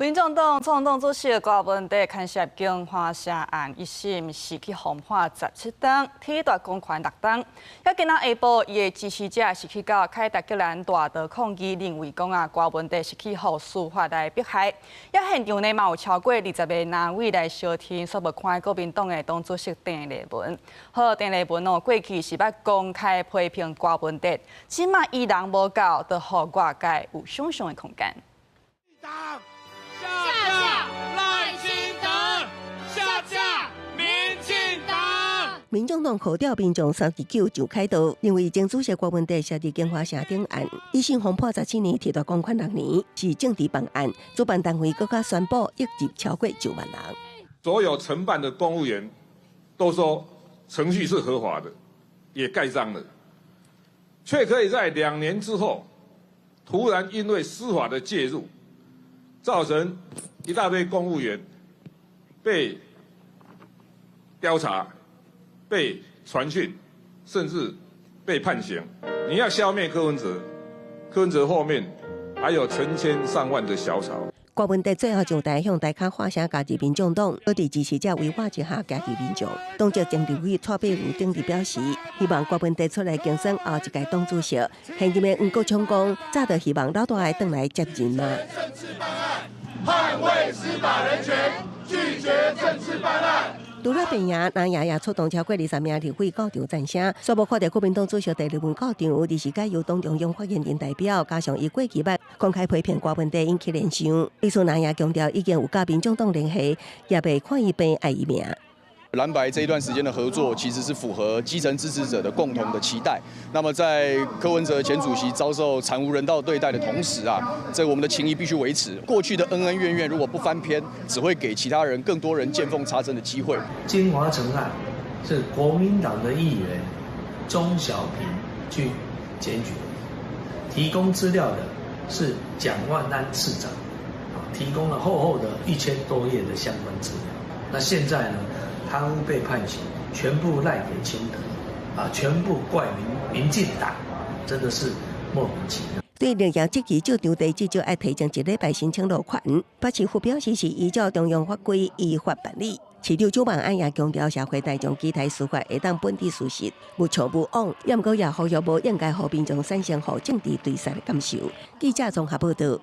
民眾黨創黨主席柯文哲牽涉京華城案，一審是去予判17冬，剝奪公權6冬。抑今仔下晡，伊的支持者是去到凱達格蘭大道抗議，認為講啊，柯文哲是去予司法來迫害。抑現場呢嘛有超過20個藍委來相挺，煞無看國民黨的黨主席鄭麗文。好，鄭麗文哦，過去是捌公開批評柯文哲，這馬伊人無到，就予外界有想像的空間。下架賴清德，下架民進黨。民眾黨號召民眾329上凱道，認為前主席柯文哲涉佇京華城頂案，一審予判17年，剝奪公權6年，是政治辦案。主辦單位閣較宣布湧入超過9萬人。所有承辦的公務員都說程序是合法的，也蓋章了，卻可以在2年之後，突然因為司法的介入，造成一大堆公務員被調查、被傳訊，甚至被判刑。你要消滅柯文哲，柯文哲後面還有成千上萬的小草。柯文哲最後上台向大家喊聲加入民眾黨，閣佇支持者圍繞之下加入民眾。黨籍前立委蔡壁如等佇表示，希望柯文哲出來競選後一屆黨主席。現任的黃國昌講，早就希望老大會轉來接任嘛。捍衛司法人權，拒絕政治辦案。除了辯贏，藍營也出動超過20名立委到場贊聲。煞無看著國民黨主席鄭麗文到場，而是改由黨中央發言人代表，加上伊過去捌公開批評柯文哲引起聯想。對此藍營強調已經有佮民眾黨聯繫，也袂看伊病愛伊命。藍白這一段時間的合作，其實是符合基層支持者的共同的期待。那麼，在柯文哲前主席遭受慘無人道對待的同時啊，這我們的情誼必須維持。過去的恩恩怨怨如果不翻篇，只會給其他人更多人見縫插針的機會。京華城案是國民黨的議員鍾小平去檢舉，提供資料的是蔣萬安市長，啊，提供了厚厚的1000多頁的相關資料。那現在呢？貪污被判刑，全部賴給清德，啊，全部怪民進黨，真的是莫名其妙。對綠營積極就場地至少愛提前一禮拜申請路權，北市府表示是依照中央法規依法辦理。市長蔣萬安也強調，社會大眾期待司法會當本底事實，無錯無枉，也毋過也呼籲無應該予民眾產生予政治追殺的感受。記者綜合報道。